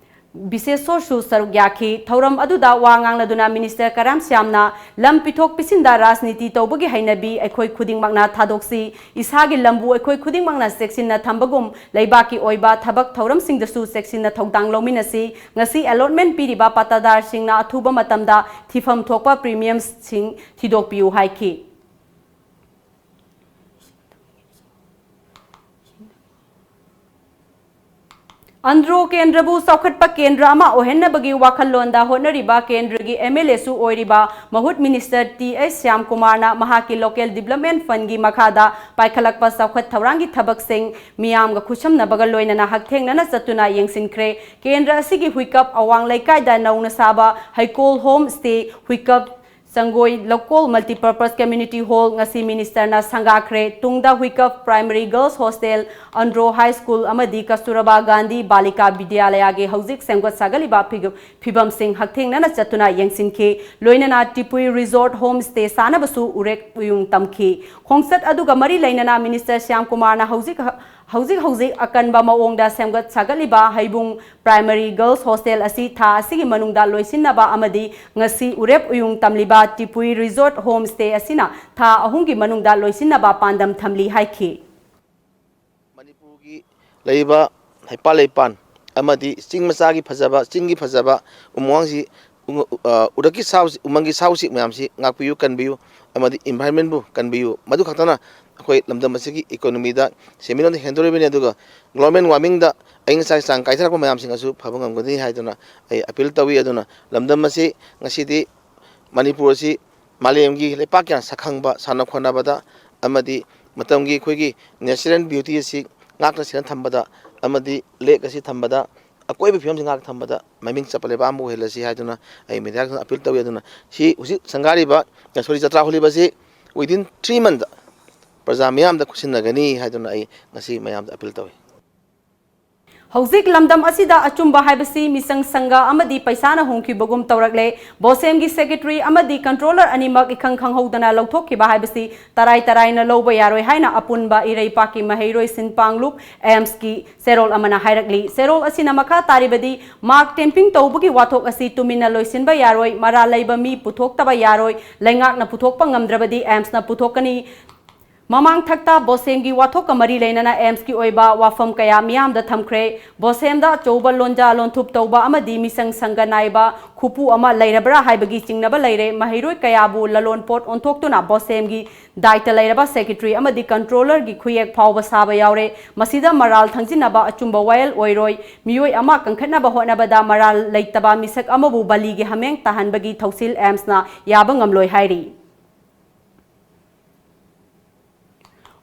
ꯕꯤꯁꯦꯁꯣꯔꯁꯨ ꯁꯔꯨꯛ ꯌꯥꯈꯤ꯫ ꯊꯧꯔꯝ ꯑꯗꯨꯗ ꯋꯥ ꯉꯥꯡꯂꯗꯨꯅ Minister ꯀꯔꯥꯝ ꯁ꯭ꯌꯥꯝꯅ ꯂꯝ ꯄꯤꯊꯣꯛ ꯄꯤꯁꯤꯟꯗ ꯔꯥꯖꯅꯤꯇꯤ ꯇꯧꯕꯒꯤ ꯍꯩꯅꯕꯤ ꯑꯩꯈꯣꯏ ꯈꯨꯗꯤꯡꯃꯛꯅ ꯊꯥꯗꯣꯛꯁꯤ꯫ ꯏꯁꯥꯒꯤ ꯂꯝꯕꯨ ꯑꯩꯈꯣꯏ ꯈꯨꯗꯤꯡꯃꯛꯅ ꯆꯦꯛꯁꯤꯟꯅ ꯊꯝꯕꯒꯨꯝ ꯂꯩꯕꯥꯛꯀꯤ ꯑꯣꯏꯕ ꯊꯕꯛ ꯊꯧꯔꯝꯁꯤꯡꯗꯁꯨ ꯆꯦꯛꯁꯤꯟꯅ ꯊꯧꯗꯥꯡ ꯂꯧꯃꯤꯟꯅꯁꯤ꯫ ꯉꯁꯤ allotment ꯄꯤꯔꯤꯕ ꯄꯇꯥꯗꯥꯔꯁꯤꯡꯅ ꯑꯊꯨꯕ ꯃꯇꯝꯗ ꯊꯤꯐꯝ ꯊꯣꯛꯄ premiumꯁꯤꯡ ꯊꯤꯗꯣꯛꯄꯤꯌꯨ ꯍꯥꯏꯈꯤ꯫ ꯑꯟꯗ꯭ꯔꯣ ꯀꯦꯟꯗ꯭ꯔꯕꯨ ꯆꯥꯎꯈꯠꯄ ꯀꯦꯟꯗ꯭ꯔ ꯑꯃ ꯑꯣꯏꯍꯟꯅꯕꯒꯤ ꯋꯥꯈꯜꯂꯣꯟꯗ ꯍꯣꯠꯅꯔꯤꯕ ꯀꯦꯟꯗ꯭ꯔꯒꯤ ꯑꯦꯝ ꯑꯦꯜ ꯑꯦꯁꯨ ꯑꯣꯏꯔꯤꯕ ꯃꯍꯨꯠ Minister ꯇꯤ ꯑꯩꯆ ꯁ꯭ꯌꯥꯝꯀꯨꯃꯥꯔꯅ ꯃꯍꯥꯛꯀꯤ Local Development Fundꯒꯤ ꯃꯈꯥꯗ ꯄꯥꯏꯈꯠꯂꯛꯄ ꯆꯥꯎꯈꯠ ꯊꯧꯔꯥꯡꯒꯤ ꯊꯕꯛꯁꯤꯡ ꯃꯤꯌꯥꯝꯒ ꯈꯨꯠꯁꯝꯅꯕꯒ ꯂꯣꯏꯅꯅ ꯍꯛꯊꯦꯡꯅꯅ ꯆꯠꯇꯨꯅ ꯌꯦꯡꯁꯤꯟꯈ꯭ꯔꯦ꯫ ꯀꯦꯟꯗ꯭ꯔ ꯑꯁꯤꯒꯤ ꯍꯨꯏꯀꯞ ꯑꯋꯥꯡ ꯂꯩꯀꯥꯏꯗ ꯅꯧꯅ ꯁꯥꯕ ꯍꯩꯀꯣꯜ Home Stay, ꯍꯨꯏꯀꯞ ꯆꯪꯒꯣꯏ ꯂꯧꯀꯣꯜ Multipurpose Community Hall ꯉꯁꯤ Ministerꯅ ꯁꯪꯒꯥꯈ꯭ꯔꯦ꯫ ꯇꯨꯡꯗ ꯍꯨꯏꯀꯞ Primary Girls Hostel, Andro High School ꯑꯃꯗꯤ ꯀꯁꯇꯨꯔꯕꯥ ꯒꯥꯟꯙꯤ ꯕꯥꯂꯤꯀꯥ ꯕꯤꯗ꯭ꯌꯥꯂꯌꯥꯒꯤ ꯍꯧꯖꯤꯛ ꯁꯦꯝꯒꯠ ꯁꯥꯒꯠꯂꯤꯕ ꯐꯤꯒ-, ꯐꯤꯕꯝꯁꯤꯡ ꯍꯛꯊꯦꯡꯅꯅ ꯆꯠꯇꯨꯅ ꯌꯦꯡꯁꯤꯟꯈꯤ꯫ ꯂꯣꯏꯅꯅ ꯇꯤꯄꯨꯏ Resort Home Stay ꯁꯥꯅꯕꯁꯨ ꯎꯔꯦꯛ ꯎꯌꯨꯡ ꯇꯝꯈꯤ꯫ ꯈꯣꯡꯆꯠ ꯑꯗꯨꯒ ꯃꯔꯤ ꯂꯩꯅꯅ Minister ꯁ꯭ꯌꯥꯝꯀꯨꯃꯥꯔꯅ ꯍꯧꯖꯤꯛ ꯍꯧꯖꯤꯛ ꯍꯧꯖꯤꯛ ꯑꯀꯟꯕ ꯃꯑꯣꯡꯗ ꯁꯦꯝꯒꯠ ꯁꯥꯒꯠꯂꯤꯕ ꯍꯩꯕꯨꯡ Primary Girls Hostel ꯑꯁꯤ ꯊꯥ ꯑꯁꯤꯒꯤ ꯃꯅꯨꯡꯗ ꯂꯣꯏꯁꯤꯟꯅꯕ ꯑꯃꯗꯤ ꯉꯁꯤ ꯎꯔꯦꯞ ꯎꯌꯨꯡ ꯇꯝꯂꯤꯕ ꯇꯤꯄꯨꯏ Resort Home Stay ꯑꯁꯤꯅ ꯊꯥ ꯑꯍꯨꯝꯒꯤ ꯃꯅꯨꯡꯗ ꯂꯣꯏꯁꯤꯟꯅꯕ ꯄꯥꯟꯗꯝ ꯊꯝꯂꯤ ꯍꯥꯏꯈꯤ꯫ ꯃꯅꯤꯄꯨꯔꯒꯤ ꯂꯩꯔꯤꯕ ꯍꯩꯄꯥꯜ ꯂꯩꯄꯥꯟ ꯑꯃꯗꯤ ꯆꯤꯡ ꯃꯆꯥꯒꯤ ꯐꯖꯕ, ꯆꯤꯡꯒꯤ ꯐꯖꯕ ꯎꯃꯪꯁꯤ, ꯎ-, ꯑ, ꯎꯔꯛꯀꯤ ꯁꯥ ꯎꯆꯦꯛ, ꯎꯃꯪꯒꯤ ꯁꯥ ꯎꯆꯦꯛ ꯃꯌꯥꯝꯁꯤ ꯉꯥꯛꯄꯤꯌꯨ, ꯀꯟꯕꯤꯌꯨ ꯑꯃꯗꯤ environmentꯕꯨ ꯀꯟꯕꯤꯌꯨ꯫ ꯃꯗꯨ ꯈꯛꯇꯅ ꯑꯩꯈꯣꯏ ꯂꯝꯗꯝ ꯑꯁꯤꯒꯤ economyꯗ ꯁꯦꯟꯃꯤꯠꯂꯣꯟꯗ ꯍꯦꯟꯗꯣꯔꯤꯕꯅꯤ, ꯑꯗꯨꯒ global warmingꯗ ꯑꯏꯪ ꯑꯁꯥꯒꯤ ꯆꯥꯡ ꯀꯥꯏꯊꯔꯛꯄ ꯃꯌꯥꯝꯁꯤꯡ ꯑꯁꯨ ꯐꯕ ꯉꯝꯒꯅꯤ ꯍꯥꯏꯗꯨꯅ ꯑꯩ ꯑꯄꯤꯜ ꯇꯧꯏ꯫ ꯑꯗꯨꯅ ꯂꯝꯗꯝ ꯑꯁꯤ ꯉꯁꯤꯗꯤ ꯃꯅꯤꯄꯨꯔ ꯑꯁꯤ ꯃꯥꯂꯦꯝꯒꯤ ꯂꯩꯄꯥꯛ ꯀꯌꯥ ꯁꯛꯈꯪꯕ ꯁꯥꯟꯅ ꯈꯣꯠꯅꯕꯗ ꯑꯃꯗꯤ ꯃꯇꯝꯒꯤ ꯑꯩꯈꯣꯏꯒꯤ natural beauty ꯑꯁꯤ ꯉꯥꯛꯅ ꯁꯦꯟꯅ ꯊꯝꯕꯗ ꯑꯃꯗꯤ lake ꯑꯁꯤ ꯊꯝꯕꯗ ꯑꯀꯣꯏꯕ ꯐꯤꯕꯝꯁꯤ ꯉꯥꯛ ꯊꯝꯕꯗ ꯃꯃꯤꯡ ꯆꯠꯄ ꯂꯩꯕꯥꯛ ꯑꯃ ꯑꯣꯏꯍꯜꯂꯁꯤ ꯍꯥꯏꯗꯨꯅ ꯑꯩ ꯃꯦꯗꯤꯌꯥꯗ ꯑꯄꯤꯜ ꯇꯧꯏ꯫ ꯑꯗꯨꯅ ꯁꯤ ꯍꯧꯖꯤꯛ ꯁꯪꯒꯥꯔꯤꯕ, ꯁꯣꯔꯤ, ꯖꯇ꯭ꯔꯥ ꯍꯣꯜꯂꯤꯕꯁꯤ within three monthꯗ ꯄ꯭ꯔꯖꯥ ꯃꯤꯌꯥꯝꯗ ꯈꯨꯠꯁꯤꯟꯅꯒꯅꯤ ꯍꯥꯏꯗꯨꯅ ꯑꯩ ꯉꯁꯤ ꯃꯌꯥꯝꯗ ꯑꯄꯤꯜ ꯇꯧꯏ꯫ ꯍꯧꯖꯤꯛ ꯂꯝꯗꯝ ꯑꯁꯤꯗ ꯑꯆꯨꯝꯕ ꯍꯥꯏꯕꯁꯤ ꯃꯤꯆꯪ ꯁꯪꯒ ꯑꯃꯗꯤ ꯄꯩꯁꯥꯅ ꯍꯣꯡꯈꯤꯕꯒꯨꯝ ꯇꯧꯔꯛꯂꯦ꯫ ꯕꯣꯁꯦꯝꯒꯤ secretary ꯑꯃꯗꯤ controller ꯑꯅꯤꯃꯛ ꯏꯈꯪ ꯈꯪꯍꯧꯗꯅ ꯂꯧꯊꯣꯛꯈꯤꯕ ꯍꯥꯏꯕꯁꯤ ꯇꯔꯥꯏ ꯇꯔꯥꯏꯅ ꯂꯧꯕ ꯌꯥꯔꯣꯏ ꯍꯥꯏꯅ ꯑꯄꯨꯟꯕ ꯏꯔꯩꯄꯥꯛꯀꯤ ꯃꯍꯩꯔꯣꯏ ꯁꯤꯟꯄꯥꯡꯂꯨꯞ ꯑꯦꯝꯁꯀꯤ ꯆꯦꯔꯣꯜ ꯑꯃꯅ ꯍꯥꯏꯔꯛꯂꯤ꯫ ꯆꯦꯔꯣꯜ ꯑꯁꯤꯅ ꯃꯈꯥ ꯇꯥꯔꯤꯕꯗꯤ, mark tampering ꯇꯧꯕꯒꯤ ꯋꯥꯊꯣꯛ ꯑꯁꯤ ꯇꯨꯃꯤꯟꯅ ꯂꯣꯏꯁꯤꯟꯕ ꯌꯥꯔꯣꯏ, ꯃꯔꯥꯜ ꯂꯩꯕ ꯃꯤ ꯄꯨꯊꯣꯛꯇꯕ ꯌꯥꯔꯣꯏ, ꯂꯩꯉꯥꯛꯅ ꯄꯨꯊꯣꯛꯄ ꯉꯝꯗ꯭ꯔꯕꯗꯤ ꯑꯦꯝꯁꯅ ꯄꯨꯊꯣꯛꯀꯅꯤ꯫ ꯃꯃꯥꯡꯊꯛꯇ ꯕꯣꯁꯦꯝꯒꯤ ꯋꯥꯊꯣꯛꯀ ꯃꯔꯤ ꯂꯩꯅꯅ ꯑꯦꯝꯁꯀꯤ ꯑꯣꯏꯕ ꯋꯥꯐꯝ ꯀꯌꯥ ꯃꯤꯌꯥꯝꯗ ꯊꯝꯈ꯭ꯔꯦ꯫ ꯕꯣꯁꯦꯝꯗ ꯑꯆꯧꯕ ꯂꯣꯟꯖꯥ ꯂꯣꯟꯊꯨꯞ ꯇꯧꯕ ꯑꯃꯗꯤ ꯃꯤꯆꯪ ꯁꯪꯒ ꯅꯥꯏꯕ ꯈꯨꯄꯨ ꯑꯃ ꯂꯩꯔꯕ꯭ꯔꯥ ꯍꯥꯏꯕꯒꯤ ꯆꯤꯡꯅꯕ ꯂꯩꯔꯦ꯫ ꯃꯍꯩꯔꯣꯏ ꯀꯌꯥꯕꯨ ꯂꯂꯣꯟ ꯄꯣꯠ ꯑꯣꯟꯊꯣꯛꯇꯨꯅ ꯕꯣꯁꯦꯝꯒꯤ ꯗꯥꯏꯇ ꯂꯩꯔꯕ secretary ꯑꯃꯗꯤ controllerꯒꯤ ꯈꯨꯌꯦꯛ ꯐꯥꯎꯕ ꯁꯥꯕ ꯌꯥꯎꯔꯦ꯫ ꯃꯁꯤꯗ ꯃꯔꯥꯜ ꯊꯪꯖꯤꯟꯅꯕ ꯑꯆꯨꯝꯕ ꯋꯥꯌꯦꯜ ꯑꯣꯏꯔꯣꯏ꯫ ꯃꯤꯑꯣꯏ ꯑꯃ ꯀꯟꯈꯠꯅꯕ ꯍꯣꯠꯅꯕꯗ ꯃꯔꯥꯜ ꯂꯩꯇꯕ ꯃꯤꯁꯛ ꯑꯃꯕꯨ ꯕꯂꯤꯒꯤ ꯍꯥꯃꯦꯡ ꯇꯥꯍꯟꯕꯒꯤ ꯊꯧꯁꯤꯜ ꯑꯦꯝꯁꯅ ꯌꯥꯕ ꯉꯝꯂꯣꯏ ꯍꯥꯏꯔꯤ꯫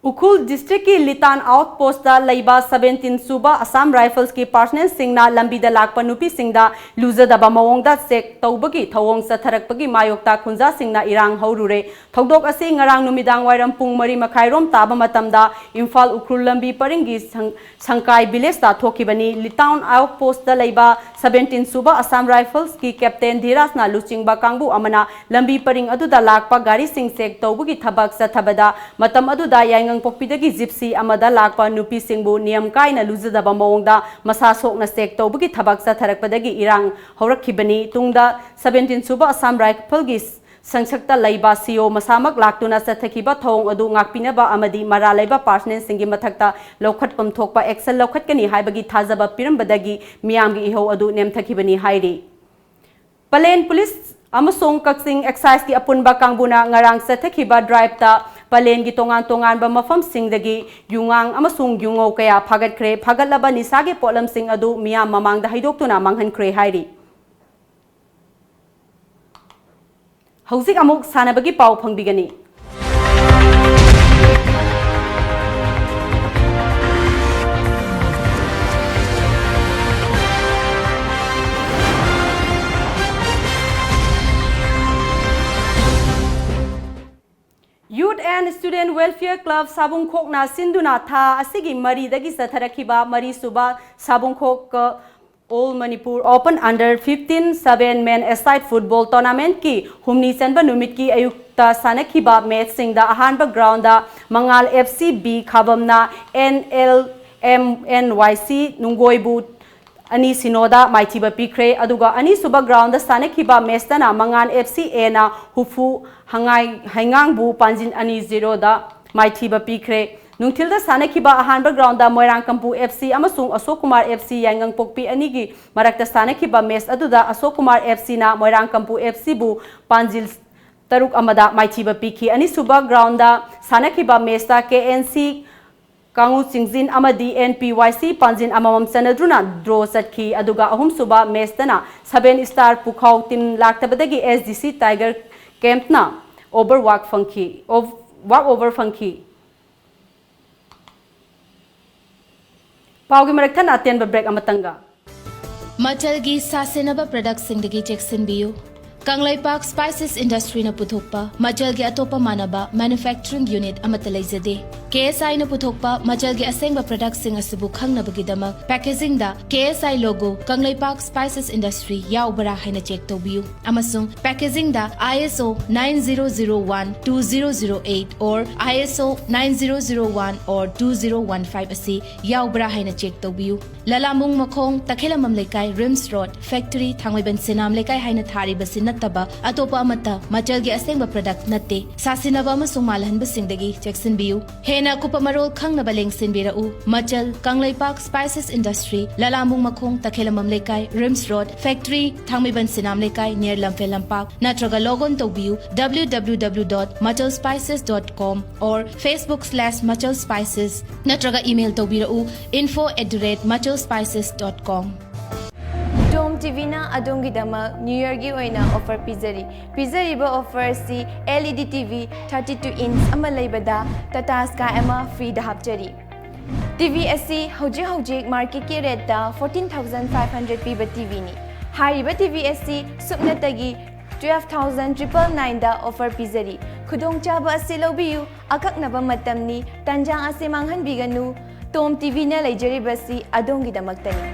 ꯎꯈ꯭ꯔꯨꯜ districtꯀꯤ ꯂꯤꯇꯥꯟ outpostꯇ ꯂꯩꯕ seventeen ꯁꯨꯕ Assam Riflesꯀꯤ personnelꯁꯤꯡꯅ ꯂꯝꯕꯤꯗ ꯂꯥꯛꯄ ꯅꯨꯄꯤꯁꯤꯡꯗ ꯂꯨꯖꯗꯕ ꯃꯑꯣꯡꯗ check ꯇꯧꯕꯒꯤ ꯊꯧꯑꯣꯡ ꯆꯠꯊꯔꯛꯄꯒꯤ ꯃꯥꯌꯣꯛꯇ ꯈꯨꯟꯖꯥꯁꯤꯡꯅ ꯏꯔꯥꯡ ꯍꯧꯔꯨꯔꯦ꯫ ꯊꯧꯗꯣꯛ ꯑꯁꯤ ꯉꯔꯥꯡ ꯅꯨꯃꯤꯗꯥꯡ ꯋꯥꯏꯔꯝ ꯄꯨꯡ ꯃꯔꯤ ꯃꯈꯥꯏꯔꯣꯝ ꯇꯥꯕ ꯃꯇꯝꯗ ꯏꯝꯐꯥꯜ ꯎꯈ꯭ꯔꯨꯜ ꯂꯝꯕꯤ ꯄꯔꯤꯡꯒꯤ ꯁꯪ-, ꯁꯪꯀꯥꯏ villageꯇ ꯊꯣꯛꯈꯤꯕꯅꯤ꯫ ꯂꯤꯇꯥꯟ outpostꯇ ꯂꯩꯕ seventeen ꯁꯨꯕ Assam Riflesꯀꯤ captain ꯙꯤꯔꯥꯖꯅ ꯂꯨꯆꯤꯡꯕ ꯀꯥꯡꯕꯨ ꯑꯃꯅ ꯂꯝꯕꯤ ꯄꯔꯤꯡ ꯑꯗꯨꯗ ꯂꯥꯛꯄ ꯒꯥꯔꯤꯁꯤꯡ check ꯇꯧꯕꯒꯤ ꯊꯕꯛ ꯆꯠꯊꯕꯗ, ꯃꯇꯝ ꯑꯗꯨꯗ ꯌꯥꯏꯉꯪꯄꯣꯛꯄꯤꯗꯒꯤ gypsy ꯑꯃꯗ ꯂꯥꯛꯄ ꯅꯨꯄꯤꯁꯤꯡꯕꯨ ꯅꯤꯌꯝ ꯀꯥꯏꯅ ꯂꯨꯖꯗꯕ ꯃꯑꯣꯡꯗ ꯃꯁꯥ ꯁꯣꯛꯅ check ꯇꯧꯕꯒꯤ ꯊꯕꯛ ꯆꯠꯊꯔꯛꯄꯗꯒꯤ ꯏꯔꯥꯡ ꯍꯧꯔꯛꯈꯤꯕꯅꯤ꯫ ꯇꯨꯡꯗ seventeen ꯁꯨꯕ Assam Riflesꯀꯤ ꯁꯪꯁꯛꯇ ꯂꯩꯕ C O ꯃꯁꯥꯃꯛ ꯂꯥꯛꯇꯨꯅ ꯆꯠꯊꯈꯤꯕ ꯊꯧꯑꯣꯡ ꯑꯗꯨ ꯉꯥꯛꯄꯤꯅꯕ ꯑꯃꯗꯤ ꯃꯔꯥꯜ ꯂꯩꯕ personnelꯁꯤꯡꯒꯤ ꯃꯊꯛꯇ ꯂꯧꯈꯠꯐꯝ ꯊꯣꯛꯄ action ꯂꯧꯈꯠꯀꯅꯤ ꯍꯥꯏꯕꯒꯤ ꯊꯥꯖꯕ ꯄꯤꯔꯝꯕꯗꯒꯤ ꯃꯤꯌꯥꯝꯒꯤ ꯏꯍꯧ ꯑꯗꯨ ꯅꯦꯝꯊꯈꯤꯕꯅꯤ ꯍꯥꯏꯔꯤ꯫ ꯄꯂꯦꯟ police ꯑꯃꯁꯨꯡ ꯀꯛꯆꯤꯡ exciseꯀꯤ ꯑꯄꯨꯟꯕ ꯀꯥꯡꯕꯨꯅ ꯉꯔꯥꯡ ꯆꯠꯊꯈꯤꯕ driveꯇ ꯄꯂꯦꯟꯒꯤ ꯇꯣꯉꯥꯟ ꯇꯣꯉꯥꯟꯕ ꯃꯐꯝꯁꯤꯡꯗꯒꯤ ꯌꯨꯉꯥꯡ ꯑꯃꯁꯨꯡ ꯌꯨꯉꯧ ꯀꯌꯥ ꯐꯥꯒꯠꯈ꯭ꯔꯦ꯫ ꯐꯥꯒꯠꯂꯕ ꯅꯤꯁꯥꯒꯤ ꯄꯣꯠꯂꯝꯁꯤꯡ ꯑꯗꯨ ꯃꯤꯌꯥꯝ ꯃꯃꯥꯡꯗ ꯍꯩꯗꯣꯛꯇꯨꯅ ꯃꯥꯡꯍꯟꯈ꯭ꯔꯦ ꯍꯥꯏꯔꯤ꯫ ꯍꯧꯖꯤꯛ ꯑꯃꯨꯛ ꯁꯥꯟꯅꯕꯒꯤ ꯄꯥꯎ ꯐꯪꯕꯤꯒꯅꯤ꯫ Youth and Student Welfare Club ꯁꯥꯕꯨꯡꯈꯣꯛꯅ ꯁꯤꯟꯗꯨꯅ ꯊꯥ ꯑꯁꯤꯒꯤ ꯃꯔꯤꯗꯒꯤ ꯆꯠꯊꯔꯛꯈꯤꯕ ꯃꯔꯤꯁꯨꯕ ꯁꯥꯕꯨꯡꯈꯣꯛ All Manipur Open Under fifteen seven Men Aside Football Tournamentꯀꯤ ꯍꯨꯝꯅꯤ ꯆꯟꯕ ꯅꯨꯃꯤꯠꯀꯤ ꯑꯌꯨꯛꯇ ꯁꯥꯟꯅꯈꯤꯕ ꯃꯦꯠꯆꯁꯤꯡꯗ ꯑꯍꯥꯟꯕ ꯒ꯭ꯔꯥꯎꯟꯗ ꯃꯉꯥꯜ F C B ꯈꯥꯕꯝꯅ N L M N Y C ꯅꯨꯡꯒꯣꯏꯕꯨ ꯑꯅꯤ ꯁꯤꯅꯣꯗ ꯃꯥꯏꯊꯤꯕ ꯄꯤꯈ꯭ꯔꯦ꯫ ꯑꯗꯨꯒ ꯑꯅꯤꯁꯨꯕ ꯒ꯭ꯔꯥꯎꯟꯗ ꯁꯥꯟꯅꯈꯤꯕ ꯃꯦꯠꯆꯇꯅ ꯃꯉꯥꯜ F C Aꯅ ꯍꯨꯐꯨ ꯍꯉꯥꯏ-, ꯍꯩꯉꯥꯡꯕꯨ ꯄꯥꯟꯖꯤꯟ ꯑꯅꯤ zeroꯗ ꯃꯥꯏꯊꯤꯕ ꯄꯤꯈ꯭ꯔꯦ꯫ ꯅꯨꯡꯊꯤꯜꯗ ꯁꯥꯟꯅꯈꯤꯕ ꯑꯍꯥꯟꯕ ꯒ꯭ꯔꯥꯎꯟꯗ ꯃꯣꯏꯔꯥꯡꯀꯝꯄꯨ F C ꯑꯃꯁꯨꯡ ꯑꯁꯣꯛ ꯀꯨꯃꯥꯔ F C ꯌꯥꯏꯉꯪꯄꯣꯛꯄꯤ ꯑꯅꯤꯒꯤ ꯃꯔꯛꯇ ꯁꯥꯟꯅꯈꯤꯕ ꯃꯦꯠꯆ ꯑꯗꯨꯗ ꯑꯁꯣꯛ ꯀꯨꯃꯥꯔ F Cꯅ ꯃꯣꯏꯔꯥꯡꯀꯝꯄꯨ F Cꯕꯨ ꯄꯥꯟꯖꯤꯜ ꯇꯔꯨꯛ ꯑꯃꯗ ꯃꯥꯏꯊꯤꯕ ꯄꯤꯈꯤ꯫ ꯑꯅꯤꯁꯨꯕ ꯒ꯭ꯔꯥꯎꯟꯗ ꯁꯥꯟꯅꯈꯤꯕ ꯃꯦꯠꯆꯇ K N C ꯀꯥꯡꯉꯨ ꯆꯤꯡꯖꯤꯟ ꯑꯃꯗꯤ N P Y C ꯄꯥꯟꯖꯤꯟ ꯑꯃꯃꯝ ꯆꯟꯅꯗꯨꯅ ꯗ꯭ꯔꯣ ꯆꯠꯈꯤ꯫ ꯑꯗꯨꯒ ꯑꯍꯨꯝꯁꯨꯕ ꯃꯦꯠꯆꯇꯅ Seven Star ꯄꯨꯈꯥꯎ ꯇꯤꯝ ꯂꯥꯛꯇꯕꯗꯒꯤ S D C Tiger Campꯅ ꯑꯣꯚꯔ ꯋꯥꯛ ꯐꯪꯈꯤ, ꯑꯣꯚ-, ꯋꯥꯛ ꯑꯣꯚꯔ ꯐꯪꯈꯤ꯫ ꯄꯥꯎꯒꯤ ꯃꯔꯛ ꯊꯠꯅ ꯑꯇꯦꯟꯕ ꯕ꯭ꯔꯦꯛ ꯑꯃꯇꯪꯒ꯫ ꯃꯆꯜꯒꯤ ꯁꯥ ꯁꯦꯟꯅꯕ ꯄ꯭ꯔꯗꯛꯁꯤꯡꯗꯒꯤ ꯆꯦꯛꯁꯤꯟꯕꯤꯌꯨ꯫ ꯀꯪꯂꯩꯄꯥꯛ ꯁ꯭ꯄꯥꯏꯁꯦꯁ ꯏꯟꯗꯁꯇ꯭ꯔꯤꯅ ꯄꯨꯊꯣꯛꯄ ꯃꯆꯜꯒꯤ ꯑꯇꯣꯞꯄ ꯃꯥꯟꯅꯕ ꯃꯦꯅꯨꯐꯦꯛꯆꯔꯤꯡ ꯌꯨꯅꯤꯠ ꯑꯃꯠꯇ ꯂꯩꯖꯗꯦ꯫ K S Iꯅ ꯄꯨꯊꯣꯛꯄ ꯃꯆꯜꯒꯤ ꯑꯁꯦꯡꯕ ꯄ꯭ꯔꯗꯛꯁꯤꯡ ꯑꯁꯤꯕꯨ ꯈꯪꯅꯕꯒꯤꯗꯃꯛ ꯄꯦꯀꯦꯖꯤꯡꯗ K S I logo Kangleipak spices industry ꯌꯥꯎꯕ꯭ꯔꯥ ꯍꯥꯏꯅ ꯆꯦꯛ ꯇꯧꯕꯤꯌꯨ꯫ ꯑꯃꯁꯨꯡ ꯄꯦꯀꯦꯖꯤꯡꯗ I S O nine zero zero one two zero zero eight or I S O nine zero zero one or two zero one five ꯑꯁꯤ ꯌꯥꯎꯕ꯭ꯔꯥ ꯍꯥꯏꯅ ꯆꯦꯛ ꯇꯧꯕꯤꯌꯨ꯫ ꯂꯂꯥꯃꯨꯡ ꯃꯈꯣꯡ, ꯇꯈꯦꯂꯝꯕꯝ ꯂꯩꯀꯥꯏ, ꯔꯤꯝꯁ ꯔꯣꯗ, ꯐꯦꯛꯇꯔꯤ, ꯊꯥꯡꯃꯩꯕꯟ ꯁꯦꯅꯥꯝ ꯂꯩꯀꯥꯏ ꯍꯥꯏꯅ ꯊꯥꯔꯤꯕꯁꯤ ꯅꯠꯇꯅ ꯅꯠꯇꯕ ꯑꯇꯣꯞꯄ ꯑꯃꯠꯇ ꯃꯆꯜꯒꯤ ꯑꯁꯦꯡꯕ product ꯅꯠꯇꯦ꯫ ꯁꯥꯁꯤꯟꯅꯕ ꯑꯃꯁꯨꯡ ꯃꯥꯜꯍꯟꯕꯁꯤꯡꯗꯒꯤ ꯆꯦꯛꯁꯤꯟꯕꯤꯌꯨ꯫ ꯍꯦꯟꯅ ꯑꯀꯨꯞꯄ ꯃꯔꯣꯜ ꯈꯪꯅꯕ ꯂꯦꯡꯁꯤꯟꯕꯤꯔꯛꯎ꯫ ꯃꯆꯜ, ꯀꯪꯂꯩꯄꯥꯛ Spices Industry, ꯂꯂꯥꯝꯕꯨꯡ ꯃꯈꯣꯡ, ꯇꯈꯦꯂꯝꯕꯝ ꯂꯩꯀꯥꯏ, ꯔꯤꯝꯁ ꯔꯣꯗ, factory, ꯊꯥꯡꯃꯩꯕꯟ ꯁꯤꯅꯥꯝ ꯂꯩꯀꯥꯏ, near ꯂꯝꯐꯦꯜ ꯂꯝꯄꯥꯛ, ꯅꯠꯇ꯭ꯔꯒ log on ꯇꯧꯕꯤꯌꯨ W W W dot machal spices dot com or Facebook slash machal spices, ꯅꯠꯇ꯭ꯔꯒ email ꯇꯧꯕꯤꯔꯛꯎ info at the rate machal spices dot com꯫ Tom ꯇꯤꯚꯤꯅ ꯑꯗꯣꯝꯒꯤꯗꯃꯛ New Yearꯒꯤ ꯑꯣꯏꯅ offer ꯄꯤꯖꯔꯤ꯫ ꯄꯤꯖꯔꯤꯕ offer ꯑꯁꯤ L E D T V thirty two inch ꯑꯃ ꯂꯩꯕꯗ Tata Sky ꯑꯃ freeꯗ ꯍꯥꯞꯆꯔꯤ꯫ ꯇꯤꯚꯤ ꯑꯁꯤ ꯍꯧꯖꯤꯛ ꯍꯧꯖꯤꯛ marketꯀꯤ rateꯇ fourteen thousand five hundred ꯄꯤꯕ ꯇꯤꯚꯤꯅꯤ꯫ ꯍꯥꯏꯔꯤꯕ ꯇꯤꯚꯤ ꯑꯁꯤ ꯁꯨꯞꯅꯇꯒꯤ twelve thousand triple nineꯗ offer ꯄꯤꯖꯔꯤ꯫ ꯈꯨꯗꯣꯡꯆꯥꯕ ꯑꯁꯤ ꯂꯧꯕꯤꯌꯨ꯫ ꯑꯀꯛꯅꯕ ꯃꯇꯝꯅꯤ꯫ ꯇꯥꯟꯖꯥ ꯑꯁꯤ ꯃꯥꯡꯍꯟꯕꯤꯒꯅꯨ꯫ ꯇꯣꯝ ꯇꯤꯚꯤꯅ ꯂꯩꯖꯔꯤꯕꯁꯤ ꯑꯗꯣꯝꯒꯤꯗꯃꯛꯇꯅꯤ꯫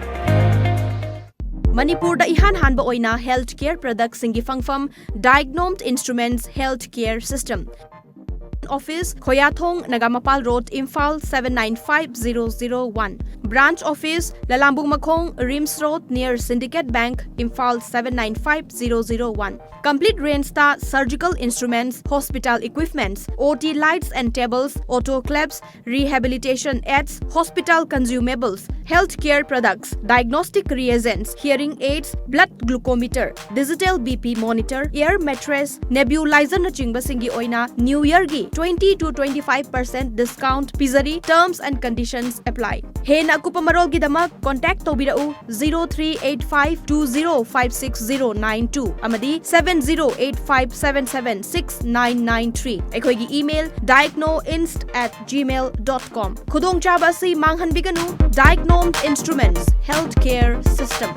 ꯃꯅꯤꯄꯨꯔꯗ ꯏꯍꯥꯟ ꯍꯥꯟꯕ ꯑꯣꯏꯅ health care productꯁꯤꯡꯒꯤ ꯐꯪꯐꯝ Diagnomed Instruments Health Care System꯫ Office, ꯈꯣꯌꯥꯊꯣꯡ, Nagamapal Road, Imphal seven nine five zero zero one. Branch office, ꯂꯂꯥꯝꯕꯨꯡ ꯃꯈꯣꯡ, RIMS Road, near Syndicate Bank, Imphal seven nine five zero zero one. Complete rangeꯇ surgical instruments, hospital equipments, O T lights and tables, autoclaves, rehabilitation aids, hospital consumables, healthcare products, diagnostic reagents, hearing aids, blood glucometer, digital B P monitor, air mattress, nebulizerꯅꯆꯤꯡꯕꯁꯤꯡꯒꯤ ꯑꯣꯏꯅ New Yearꯒꯤ twenty to twenty five percent discount ꯄꯤꯖꯔꯤ꯫ Terms and conditions apply. ꯍꯦꯟꯅ ꯑꯀꯨꯞꯄ ꯃꯔꯣꯜꯒꯤꯗꯃꯛ contact ꯇꯧꯕꯤꯔꯛꯎ zero three eight five two zero five six zero nine two ꯑꯃꯗꯤ seven zero eight five seven seven six nine nine three꯫ ꯑꯩꯈꯣꯏꯒꯤ email diagnoinst at gmail dot com꯫ ꯈꯨꯗꯣꯡꯆꯥꯕ ꯑꯁꯤ ꯃꯥꯡꯍꯟꯕꯤꯒꯅꯨ꯫ Diagnomed Instruments Healthcare System꯫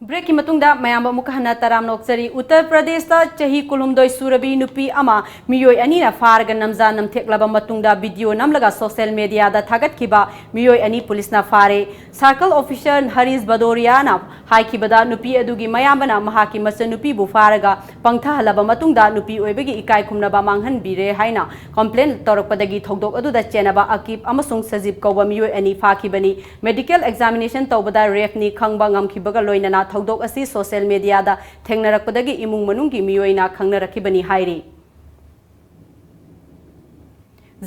Breakꯀꯤ ꯃꯇꯨꯡꯗ ꯃꯌꯥꯝꯕꯨ ꯑꯃꯨꯛꯀ ꯍꯟꯅ ꯇꯔꯥꯝꯅ ꯑꯣꯛꯆꯔꯤ꯫ ꯎꯠꯇꯔ ꯄ꯭ꯔꯗꯦꯁꯇ ꯆꯍꯤ ꯀꯨꯟꯍꯨꯝꯗꯣꯏ ꯁꯨꯔꯕꯤ ꯅꯨꯄꯤ ꯑꯃ ꯃꯤꯑꯣꯏ ꯑꯅꯤꯅ ꯐꯥꯔꯒ ꯅꯝꯖꯥ ꯅꯝꯊꯦꯛꯂꯕ ꯃꯇꯨꯡꯗ video ꯅꯝꯂꯒ social mediaꯗ ꯊꯥꯒꯠꯈꯤꯕ ꯃꯤꯑꯣꯏ ꯑꯅꯤ ꯄꯨꯂꯤꯁꯅ ꯐꯥꯔꯦ꯫ Circle officer ꯍꯔꯤꯁ ꯕꯗꯣꯔꯤꯌꯥꯅ ꯍꯥꯏꯈꯤꯕꯗ, ꯅꯨꯄꯤ ꯑꯗꯨꯒꯤ ꯃꯌꯥꯝꯕꯅ ꯃꯍꯥꯛꯀꯤ ꯃꯆꯟꯅꯨꯄꯤꯕꯨ ꯐꯥꯔꯒ ꯄꯪꯊꯍꯜꯂꯕ ꯃꯇꯨꯡꯗ ꯅꯨꯄꯤ ꯑꯣꯏꯕꯒꯤ ꯏꯀꯥꯏ ꯈꯨꯝꯅꯕ ꯃꯥꯡꯍꯟꯕꯤꯔꯦ ꯍꯥꯏꯅ complain ꯇꯧꯔꯛꯄꯗꯒꯤ ꯊꯧꯗꯣꯛ ꯑꯗꯨꯗ ꯆꯦꯟꯅꯕ ꯑꯀꯤꯞ ꯑꯃꯁꯨꯡ ꯁꯖꯤꯞ ꯀꯧꯕ ꯃꯤꯑꯣꯏ ꯑꯅꯤ ꯐꯥꯈꯤꯕꯅꯤ꯫ Medical examination ꯇꯧꯕꯗ rapeꯅꯤ ꯈꯪꯕ ꯉꯝꯈꯤꯕꯒ ꯂꯣꯏꯅꯅ ꯊꯧꯗꯣꯛ ꯑꯁꯤ ꯁꯣꯁꯤꯌꯦꯜ ꯃꯤꯗꯤꯌꯥꯗ ꯊꯦꯡꯅꯔꯛꯄꯗꯒꯤ ꯏꯃꯨꯡ ꯃꯅꯨꯡꯒꯤ ꯃꯤꯑꯣꯏꯅ ꯈꯪꯅꯔꯛꯈꯤꯕꯅꯤ ꯍꯥꯏꯔꯤ꯫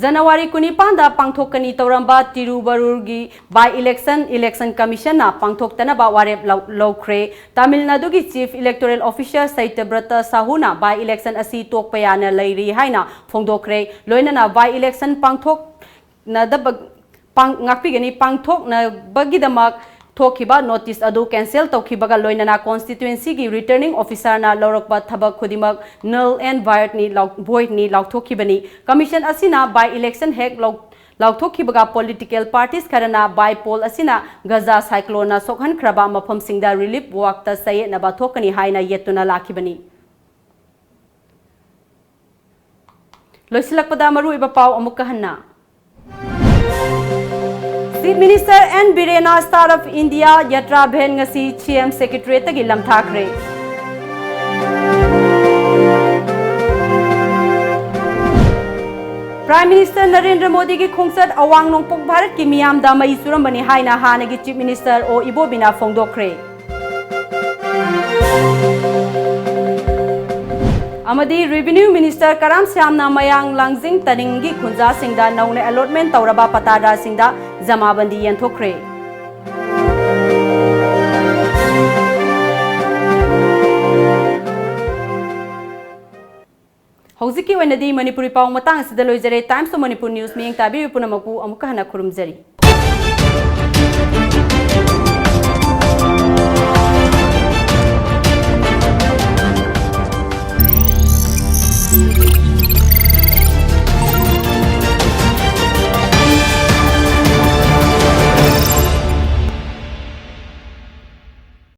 ꯖꯅꯋꯥꯔꯤ ꯀꯨꯟꯅꯤꯄꯥꯟꯗ ꯄꯥꯡꯊꯣꯛꯀꯅꯤ ꯇꯧꯔꯝꯕ ꯇꯤꯔꯨꯕꯔꯨꯔꯒꯤ by election election commissionꯅ ꯄꯥꯡꯊꯣꯛꯇꯅꯕ ꯋꯥꯔꯦꯞ ꯂꯧ-, ꯂꯧꯈ꯭ꯔꯦ꯫ ꯇꯥꯃꯤꯜ ꯅꯥꯗꯨꯒꯤ Chief Electoral Officer ꯁꯩꯇ꯭ꯌꯕ꯭ꯔꯇ ꯁꯥꯍꯨꯅ by election ꯑꯁꯤ ꯇꯣꯛꯄ ꯌꯥꯅ ꯂꯩꯔꯤ ꯍꯥꯏꯅ ꯐꯣꯡꯗꯣꯛꯈ꯭ꯔꯦ꯫ ꯂꯣꯏꯅꯅ by election ꯄꯥꯡꯊꯣꯛꯅꯗꯕ, ꯄꯥꯡ-, ꯉꯥꯛꯄꯤꯒꯅꯤ, ꯄꯥꯡꯊꯣꯛꯅꯕꯒꯤꯗꯃꯛ ꯊꯣꯛꯈꯤꯕ ꯅꯣꯇꯤꯁ ꯑꯗꯨ ꯀꯦꯟꯁꯦꯜ ꯇꯧꯈꯤꯕꯒ ꯂꯣꯏꯅꯅ ꯀꯣꯟꯁꯇꯤꯇ꯭ꯋꯦꯟꯁꯤꯒꯤ ꯔꯤꯇꯔꯅꯤꯡ ꯑꯣꯐꯤꯁꯥꯔꯅ ꯂꯧꯔꯛꯄ ꯊꯕꯛ ꯈꯨꯗꯤꯡꯃꯛ null and voidꯅꯤ ꯂꯥꯎ-, voidꯅꯤ ꯂꯥꯎꯊꯣꯛꯈꯤꯕꯅꯤ꯫ ꯀꯃꯤꯁꯟ ꯑꯁꯤꯅ by election ꯍꯦꯛ ꯂꯧ-, ꯂꯥꯎꯊꯣꯛꯈꯤꯕꯒ political parties ꯈꯔꯅ by poll ꯑꯁꯤꯅ ꯒꯖꯥ cycloneꯅ ꯁꯣꯛꯍꯟꯈ꯭ꯔꯕ ꯃꯐꯝꯁꯤꯡꯗ relief workꯇ ꯆꯌꯦꯠꯅꯕ ꯊꯣꯛꯀꯅꯤ ꯍꯥꯏꯅ ꯌꯦꯠꯇꯨꯅ ꯂꯥꯛꯈꯤꯕꯅꯤ꯫ ꯂꯣꯏꯁꯤꯜꯂꯛꯄꯗ ꯃꯔꯨꯑꯣꯏꯕ ꯄꯥꯎ ꯑꯃꯨꯛꯀ ꯍꯟꯅ꯫ Chief Minister N ꯕꯤꯔꯦꯟꯅ Star of India ꯌꯥꯇ꯭ꯔꯥ van ꯉꯁꯤ CM Secretariatꯇꯒꯤ ꯂꯝꯊꯥꯈ꯭ꯔꯦ꯫ Prime Minister ꯅꯔꯦꯟꯗ꯭ꯔ ꯃꯣꯗꯤꯒꯤ ꯈꯣꯡꯆꯠ ꯑꯋꯥꯡ ꯅꯣꯡꯄꯣꯛ ꯚꯥꯔꯠꯀꯤ ꯃꯤꯌꯥꯝꯗ ꯃꯩ ꯆꯨꯔꯝꯕꯅꯤ ꯍꯥꯏꯅ ꯍꯥꯟꯅꯒꯤ Chief Minister ꯑꯣ ꯏꯕꯣꯕꯤꯅ ꯐꯣꯡꯗꯣꯛꯈ꯭ꯔꯦ꯫ ꯑꯃꯗꯤ Revenue Minister ꯀꯔꯥꯝ ꯁ꯭ꯌꯥꯝꯅ ꯃꯌꯥꯡ ꯂꯥꯡꯖꯤꯡ ꯇꯅꯤꯡꯒꯤ ꯈꯨꯟꯖꯥꯁꯤꯡꯗ ꯅꯧꯅ allotment ꯇꯧꯔꯕ ꯄꯇꯥꯗꯥꯔꯁꯤꯡꯗ ꯖꯃꯥꯕꯟꯗꯤ ꯌꯦꯟꯊꯣꯛꯈ꯭ꯔꯦ꯫ ꯍꯧꯖꯤꯛꯀꯤ ꯑꯣꯏꯅꯗꯤ ꯃꯅꯤꯄꯨꯔꯤ ꯄꯥꯎ ꯃꯇꯥꯡ ꯑꯁꯤꯗ ꯂꯣꯏꯖꯔꯦ꯫ Times of Manipur News ꯃꯤꯠꯌꯦꯡ ꯇꯥꯕꯤꯔꯤꯕ ꯄꯨꯝꯅꯃꯛꯄꯨ ꯑꯃꯨꯛꯀ ꯍꯟꯅ ꯈꯨꯔꯨꯝꯖꯔꯤ꯫